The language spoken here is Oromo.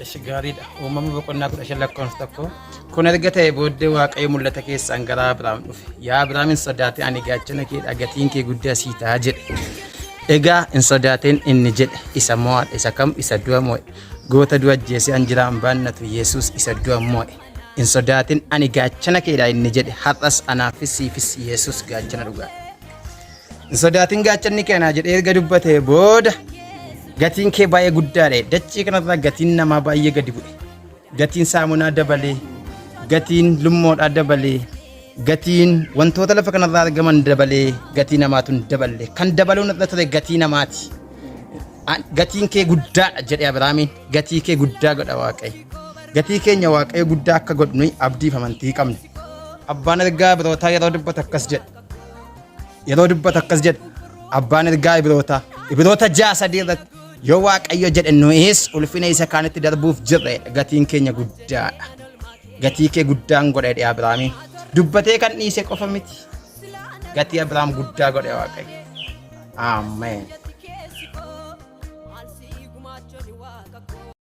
Ishi gaariidha. Uumama boqonnaa 15 lakkoofsa 1. Kun erga ta'e booddee Waaqayyo mul'ata keessaan gara Abiraam dhufe. Yaa Abiraam hin sodaatin ani gaachana keedha gatiin kee guddaa sii ta'a jedhe. Egaa hin sodaatin inni jedhe isa mo'aadha isa kam isa du'a mo'e. Goota du'a ajjeesee an jiraan baannatu Yesuus isa du'a mo'e. Hin sodaatin ani gaachana keedha inni jedhe har'as anaafis siifis Yesuus gaachana dhugaadha. Hin sodaatin gaachanni kee anaa jedhee erga dubbatee booda gatiin kee baay'ee guddaadha. Dachee kanarraa gatiin namaa baay'ee gadi bu'e. Gatiin saamunaa dabalee, gatiin lummoodhaa dabalee, gatiin wantoota lafa kanarraa argaman dabalee gatii namaatu hin daballe. Kan dabaluun irra ture gatii namaati. Gatiin kee guddaadha jedhe Abiraamiin. Gatii kee guddaa godha Waaqayyo. Gatii keenya Waaqayyo guddaa akka godhu nuyi abdiif amantii qabna. Abbaan ergaa Ibrootaa yeroo dubbatu akkas jedha. Yeroo dubbatu akkas jedha. Abbaan ergaa Ibrootaa. Ibroota 6:3 irratti yoo Waaqayyo jedhe nuyis ulfina isa kaanitti darbuuf jirra jedha. Gatiin keenya guddaadha. Gatii kee guddaan godha jedhe Abiraamiin. Dubbatee kan dhiise qofa miti. Gatii Abiraam guddaa godhe Waaqayyo. Ameen.